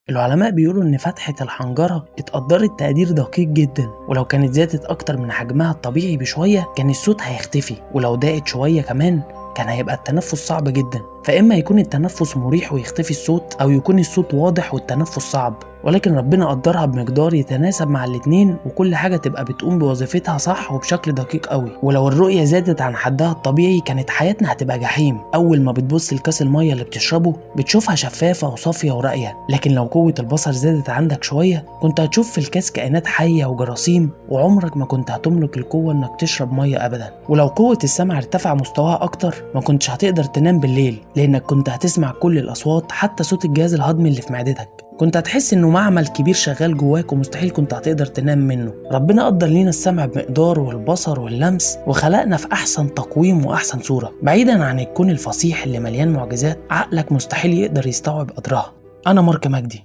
العلماء بيقولوا إن فتحة الحنجرة اتقدرت تقدير دقيق جدا، ولو كانت زادت أكتر من حجمها الطبيعي بشوية كان الصوت هيختفي، ولو ضاقت شوية كمان كان هيبقى التنفس صعب جدا. فإما يكون التنفس مريح ويختفي الصوت، أو يكون الصوت واضح والتنفس صعب، ولكن ربنا قدرها بمقدار يتناسب مع الاتنين، وكل حاجة تبقى بتقوم بوظيفتها صح وبشكل دقيق قوي. ولو الرؤية زادت عن حدها الطبيعي كانت حياتنا هتبقى جحيم. أول ما بتبص لكاس المية اللي بتشربه بتشوفها شفافة وصافية وراقية، لكن لو قوة البصر زادت عندك شوية كنت هتشوف في الكاس كائنات حية وجراثيم، وعمرك ما كنت هتملك القوة انك تشرب مية أبدا. ولو قوة السمع ارتفع مستواها أكتر ما كنتش هتقدر تنام بالليل، لأنك كنت هتسمع كل الأصوات حتى صوت الجهاز الهضمي اللي في معدتك. كنت هتحس إنه معمل كبير شغال جواك ومستحيل كنت هتقدر تنام منه. ربنا قدر لينا السمع بمقدار والبصر واللمس، وخلقنا في أحسن تقويم وأحسن صورة. بعيدا عن الكون الفصيح اللي مليان معجزات عقلك مستحيل يقدر يستوعب قدرها. أنا مارك مجدي.